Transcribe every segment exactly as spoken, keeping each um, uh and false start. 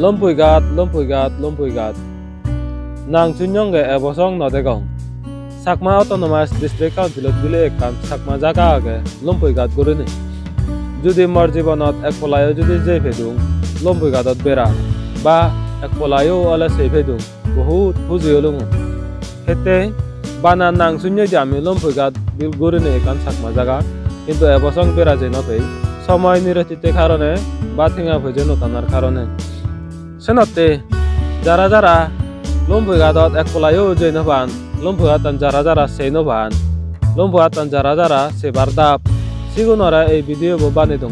Lompui Ghat, Lompui Ghat, Lompui Ghat. Nang sunyonge ebo song no degong. Chakma Autonomous District Council-ot bile ekkan Chakma jaga age, Lompui Ghat gurinei. Judi mor jibonot ek polayo judi jei pedung, Lompui Ghatot bera, ba ek polayo ole sei pedung, bohut huji olung. Hette bana nang sunnei je ami Lompui Ghat bil gurinei ekkan Chakma jaga, hintu ebo song bera jei no pei, somoy nirotite karone ba tenga poije no tanar karone. Senotte jara jara Lompui Ghatot ek polayo jei no pan, Lompui Ghattan jara jara sei no pan, Lompui Ghattan jara jara sebar dap, sigunore ei video bo banei dong.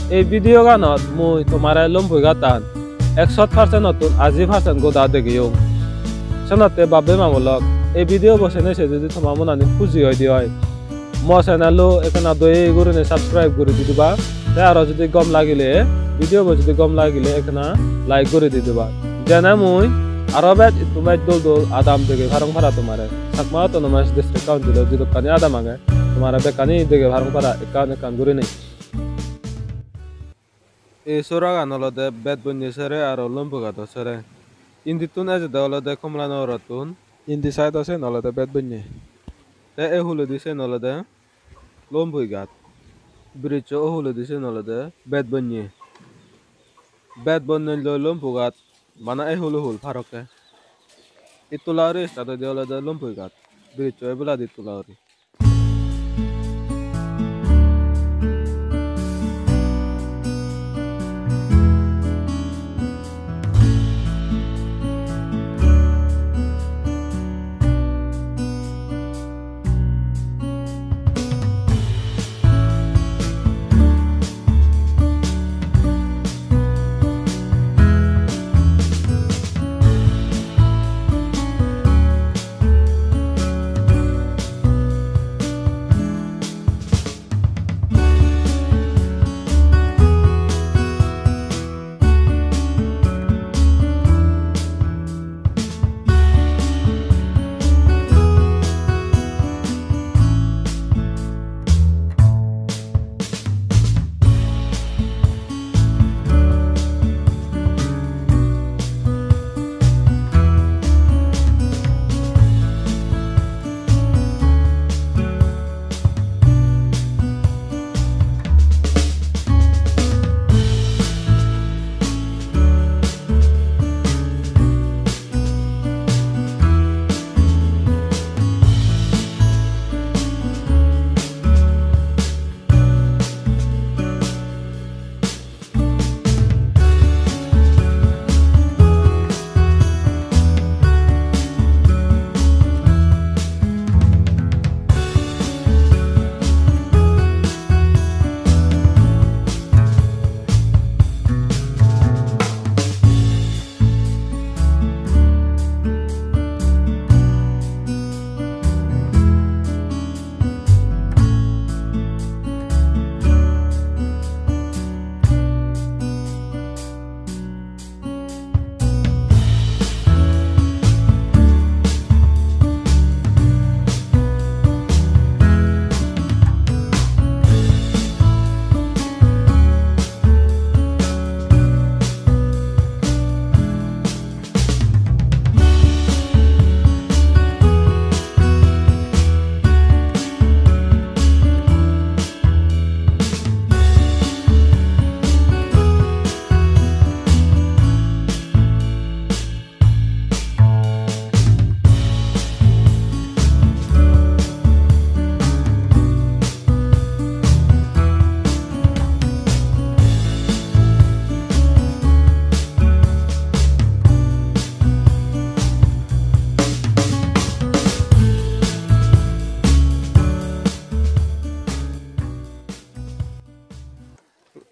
Ei video ganot mui tomare Lompui Ghattan ekso percent-ottun aji percent goda degeyong. Senotte bap-bei ma-bon lok, ei video bo sene se judi toma monani huji oide oi, mo channel-o ekkena doye gurinei subscribe guri di diba. Te aro judi gom lagile, video bo judi gom lagile ekkena like guri di diba. Jene mui aro bej ittu bej dol dol adam degei parong para tomare. Chakma Autonomous District Council-o jidukkani adam age, tomare bekkani degei parong para ekkan ekkan gurinei. Ei soragan olode Betbonye sere aro Lompui Ghado sere. Indittun ejede olode Kamalanagar-ottun, indi side-o siyen olode Betbonye. Te ei huledi siyen olode Lompui Ghat. Bridge-o huledi siyen olode Betbonye. Betbonye loi Lompui Ghat, bana ei hulo hul par okke. Ittola guri start oide olode Lompui Ghat. Bridge-o ebeladi ittola guri.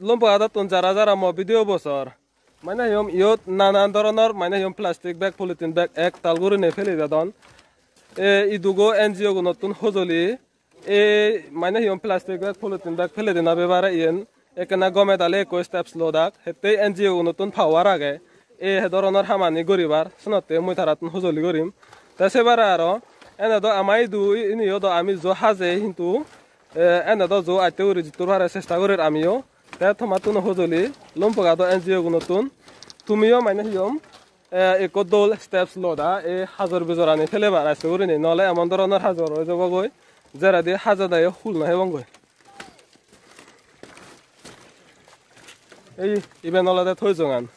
Lompui Ghadottun jara jara mo video bo sor. Mane hiyom iyot nanan doronor mane hiyom plastic bag, polythene bag ektal gurinei pele dedon. E idugo N G O gunottun hojoli. E mane hiyom plastic bag, polythene bag pele dena bebare iyen ekkena gome dale ekko steps lodak. Hettei N G O gunottun power age. E he doronor hamani guribar. Senotte mui tarattun hojoli gurim. Te sebare aro ene do ama idu iniyo do ami jo haje hintu, eh, ene do jo atte guri jittur pare chesta gorir amiyo. Te tomattun hojoli Lompui Ghado N G O gunottun Tumiyo mane hiyom, eh, ekko dol steps loda, ei hajor bijorani pelebar aste gurinei, nole emon doronor hajor oi jabogoi, jeredi hajadayo hul no hebongoi. Ei, iben olode Thoijongan.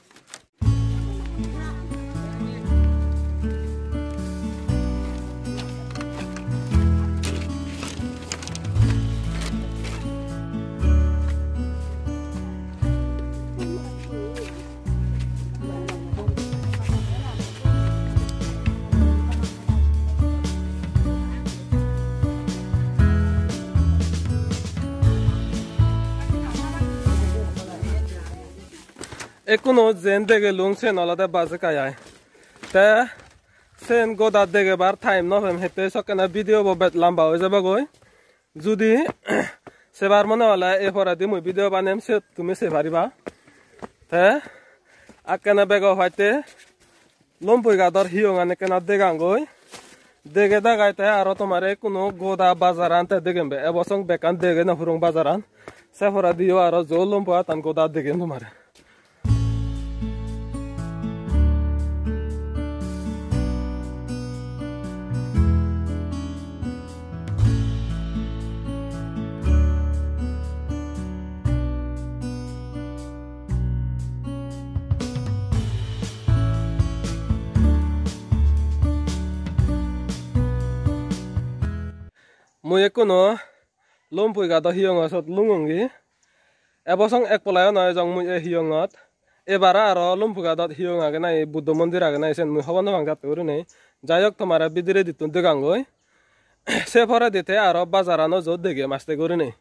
Ekkuno jen degelung sen olode bus ekka ai. Te sen goda degebar time no pem, hette sokkene video bo bet lamba oi jabogoi. Judi sebar mone hole ei poredi mui video banem, siyot tumi sei pariba. Te akkene bego patte Lompui gador hiyongan ekkena degangoi. Dege dagai te aro tomare ekkuno goda bazaran te degem be. Ebo song bekkan dege no purong bazaran. Se porediyo aro jo Lompui gatan goda degem tomare. Mui ekkuno Lompui gado hiyongo sot lungongi. Ebo song ek polayo noi jong mui ei hiyongot. Ebara aro Lompui gadot hiyong age nahi, Buddho mondir age nahi, sen mui hobor no pang jatte gurinei. Jai hok, tomare bidiredittun degangoi. Se poredi te aro bazarano jo degem aste gurinei.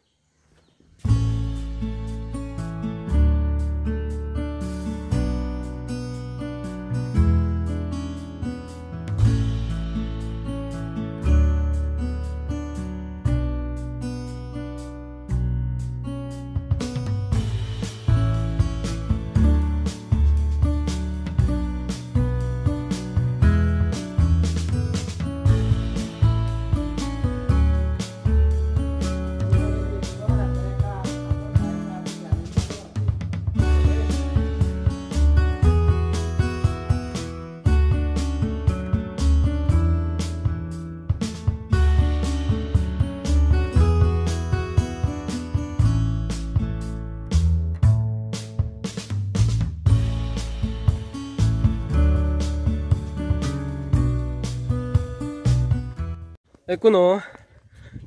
Ekkuno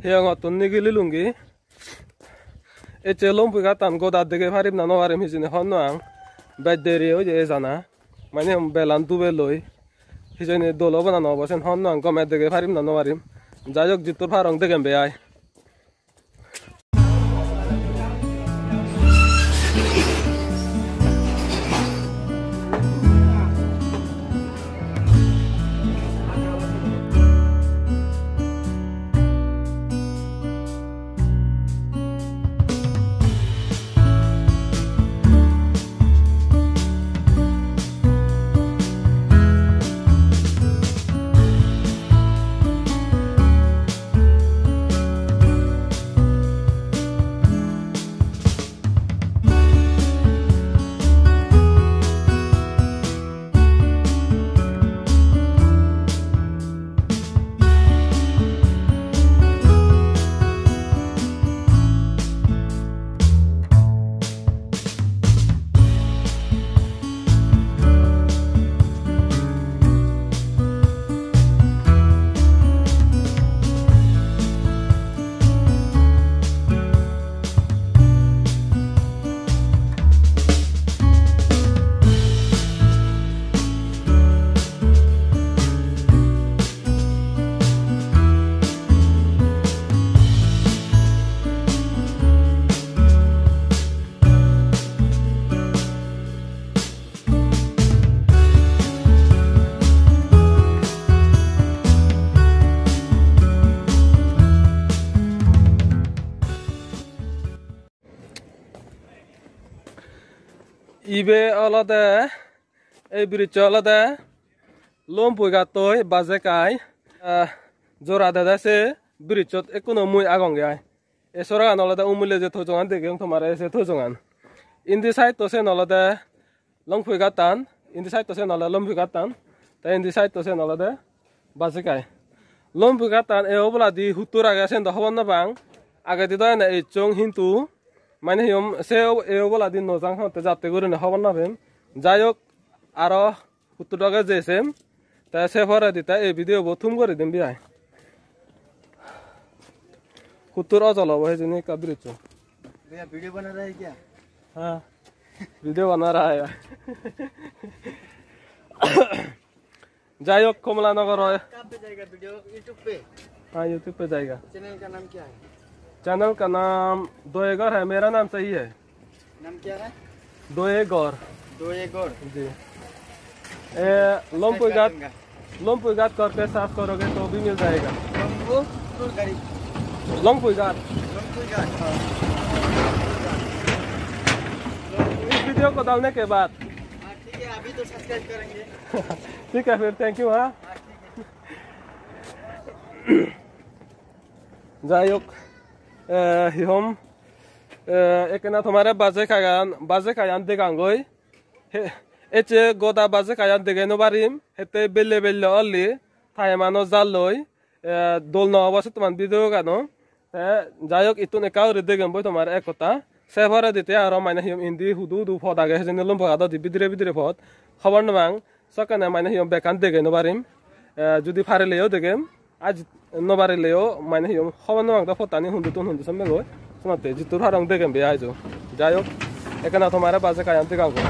hiyongottun nigililungi. Ecche Lompui gattan goda dege parim na no parim hijeni hobor no pang. Bej deri oye ejana. Mane belan dube loi. Hijeni dol obo na no obo sen hobor no pang. Gome dege parim na no parim. Jai hok, jittur parong degem be ai. Ibe olode, ei bridge-o olode Lompui gattoi bus ekkai, ah, jora dede se bridge-ot ekkuno mui agonge ai. Ei soragan olode umile je Thoijongan degeyong tomare, se Thoijongan. Indi side-to sen olode Lompui gattan, Indi side-to sen olode Lompuighattan. Te indi side-to sen olode Bajekai. Lompuighattan e oboladi huttur age sen do hobor no pang. Agedi do ene ecchong hintu mane hi hom se o-, e oboladi no jang hotte jatte gurinei hobor no pem. Jai hok, aro huttur doge je sem. Te se poredi te ei video bo thum guri dim bi ai. Huttur ojol obo hijeni ekka bridge-o. भैया, वीडियो बना रहा है क्या? हाँ, video बना रहा है। Jai hok, Kamalanagar oi. कहाँ पे जाएगा वीडियो? YouTube पे? हाँ, YouTube पे जाएगा। चैनल का नाम क्या है? चैनल का नाम दोएगर है, मेरा नाम सही है। नाम क्या है? दोएगर। दोएगर। जी। ए, सब्सक्राइब कर लंपुइघाट, लंपुइघाट करके सर्च करोगे तो भी मिल जाएगा। लंपु? लंपुइघाट। लंपुइघाट। हाँ। इस वीडियो को डालने के बाद। हाँ, ठीक है, अभी तो सब्सक्राइब करेंगे। ठीक है, फिर thank you, हाँ। हाँ, ठीक है। Jai hok, eh, hi hom, eh, ekkena tomare Bajekaiyan, Bajekaiyan degangoi. He, ecche goda Bajekaiyan degei no parim, hette belle belle olli, time-ano jalloi, eh, dol no obo settuman video-gano. Te jai hok, ittun ekka guri degem boi tomare ek hotta. Se poredi te aro mane hi hom indi hudu hudu pot age hijeni Lompuighatodi bidire bidire pot. Hobor no pang. Sokkene mane hi hom bekkan degei no parim. Eh, judi parileyo degem. Aaj no parileyo mane hi hom hobor no pang do pottani hunduttun hundi sommegoi. Senotte jittur parong degem be aijo. Jai hok, ekkena tomare Bajekaiyan degangoi.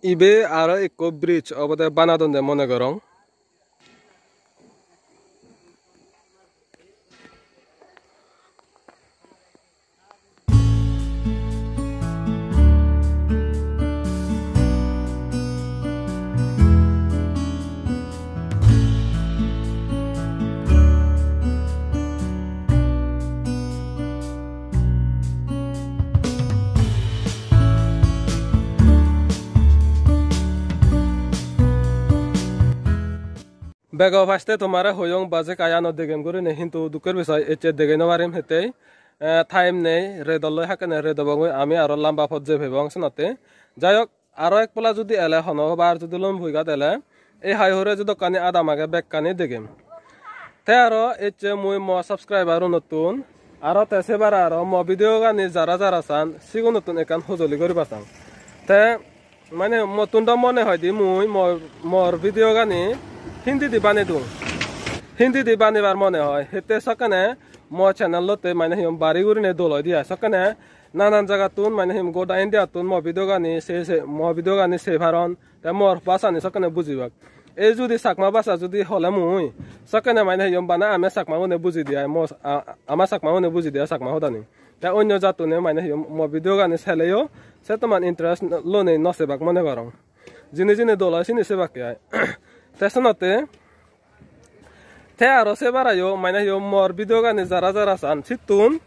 Ibe aro ekko bridge obode banadonde mone gorong. Bego first-e tomare hoyong Bajekaiyanot degem gurinei, hintu dukher bisoy ecche degei no parim hittei, eh, time nei, redot loi hakkene red obongoi, ami aro lamba pot jei pebong senotte. Jai hok, aro ek polla judi ele hono hobar judi Lompuighat ele, ei hai hure jedokkani adam age bekkani degem. Te aro ecche mui mo subscriber-unottun, aro te sebar aro mo video-gani jara jara san, sigunottun ekkan hojoli guriba sang. Te mane mottun do mone hoide mui mor, mor video gani Hindi di banei dong. Hindi di banebar mone hoi. Hette sokkene mo channel lotte mane hi hom bari gurine dol oide ai. Sokkene nanan jagattun mane hi hom goda India ttun mo video gani se, se mo video gani sei paron. Te mor bhasani sokkene bujibak. Ei judi Chakma bhasa judi hole mui sokkene mane hi hom bana ami Chakma gune bujide ai. Mo, a-, ama Chakma gune bujide ai Chakma hodani. Te onyo jattune mane hi hom mo video gani seleyo, se toman interest lonei no sebak mone gorong. Jini jini dol oi sini sebakke ai. Te senotte, te aro sebar ayo mane hi hom mor video gani jara jara san sittun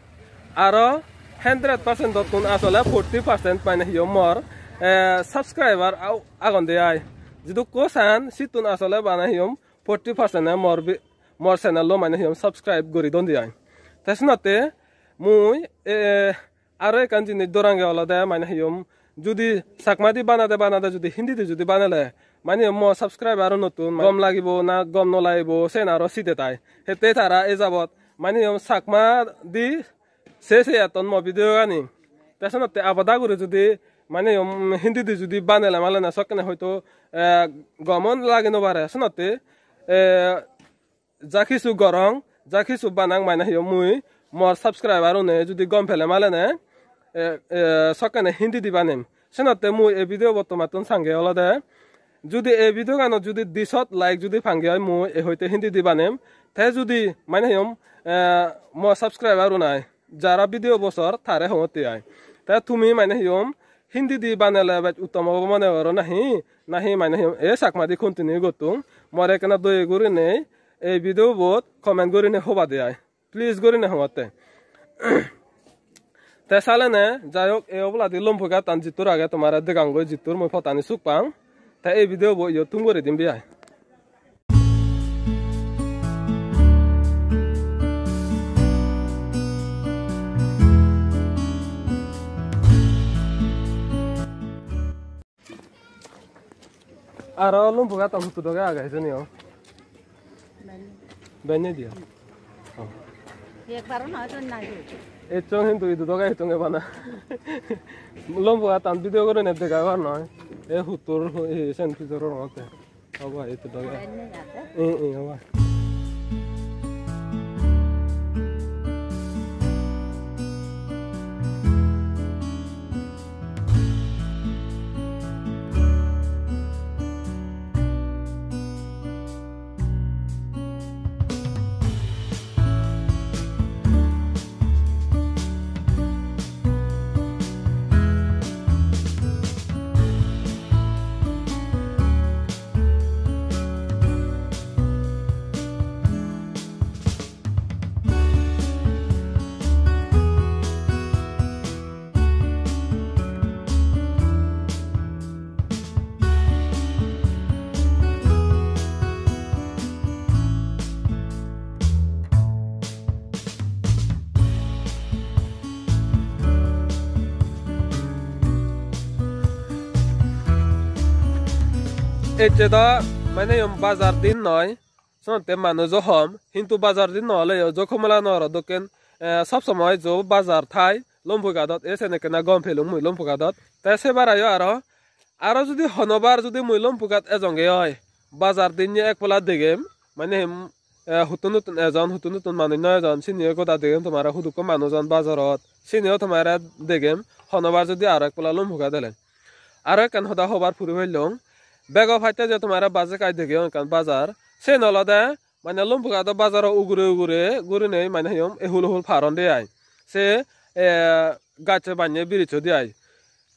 aro hundred percent ottun asole forty percent mane hi hom mor, eh, subscriber au-, agonde ai. Jidukko san sittun asole mane hi hom forty percent e mor vi-, mor channel lo mane hi hom subscribe guri dondi ai. Te senotte mui, eh, aro ekkan jinis dorange olode mane hi hom, judi Chakma di banade banade judi Hindi di judi banele, mane hi hom mo subscriber-unottun gom lagibo na gom no lagibo, sen aro sidet ai. Hette tara e jabot mane hi hom Chakma di se se etton mo video gani. Te senotte abada guri judi mane hi hom Hindi di judi banele malene sokkene hoito, eh, gomon lagi no pare. Senotte, eh, ja hissu gorong, ja hissu banang mane hi hom mui mor subscriber-une judi gom pele malene, eh, eh, sokkene Hindi di banem. Senotte mui ei video bot tomattun sange olode, judi ei video ganot judi di shot like judi pange oi mui ei hoite Hindi di banem. Te judi mane hi hom, eh, mo subscriber-un ai jara video bo sor tare hongotte ai. Te tumi mane hi hom Hindi di banele bej uttom obo mone goro nahi? Nahi mane hi hom e Chakma di continue gottung? More ekkena doye gurinei ei video bot comment gurinei hoba de ai. Please gurinei hongotte. Te salene, jai hok, e oboladi Lompuighattan jittur age tomare degangoi, jittur mui pottani suk pang. Te ei video bo iyot thum guri dim bi ai. Aro Lumbughat an hutu doge age hijeni o. Benne diya. Oh. Ekbaro noi, ton nai do. Echong hintu idu doge echong ebana. Lumbughat an video gorine dega bar noi. E huttur e sen pijor rongotte. Obo, idu doge. Benne age. Eh, eh, obo. Ecche do mane yom bazar din noi, senotte manujo hom, hintu bazar din no oleyo jo Kamalanagar dokken, eh, sob somoi jo bazar thai Lumbughatot, e sen ekkena gom pelung mui Lumbughatot. Te sebar ayo aro, aro judi honobar judi mui Lumbughat ejonge oi, bazar dinne ek pola degem, mane hem, eh, huttun huttun ejon, huttun huttun manuj no ejon, siniyo goda degem tomare, hudukko manuj on bazarot, siniyo tomare degem, honobar judi aro ek pola Lumbughat ele. Aro ekkan hoda hobar puri pellong, bego patte je tomare baje kai degeyong ekkan bazar, sen olode mane Lumbughato bazaro ugure ugure gurinei mane hiyom ehul ohul par onde ai. Se, eh, gacche bannye bridge odi ai.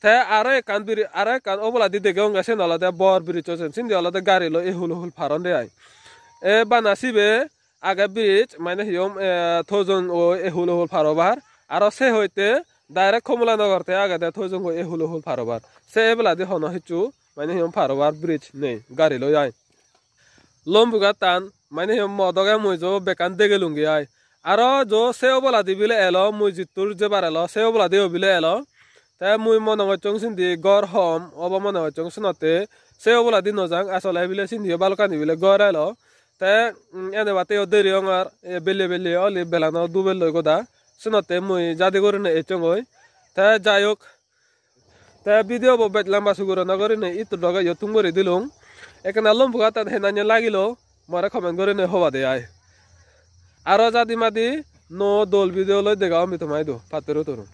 Te aro ekkan bri-, aro ekkan oboladi degeyonge, sen olode bor bridge o sen. Sindi olode gari loi ehul ohul par onde ai. E bana sibe age bridge, mane hiyom, eh, thojong oi ehul ohul par obar. Aro se hoite direct Kamalanagar te agede thojong oi ehul ohul par obar. Se ebeladi hono hissu mane hiyom par obar bridge nei, gari loi ai. Lumbughattan mane hiyom mo doge mui jo bekkan degelungi ai. Aro jo se oboladi bile elo, mui jittur jebar elo, se oboladi o bile elo. Te mui mone gocchong sindi ghor hom obo mone gocchong senotte. Se oboladi no jang, asole bile sindiyo balokkani bile ghor elo. Te, mm, ene batte yo deri ongor, e, belle belle oli belano dubelloi goda. Senotte mui jadi gurinei ecchongoi. Te jai hok, te video bo bej lamba suguro no gurinei ittu doge yo thum guri dilung. Ekkena Lumbughattan henanye lagilo, more comment gurinei hoba de ai. Aro jadi madi nuo dol video loi dega omi tomaidu. Patturu turu.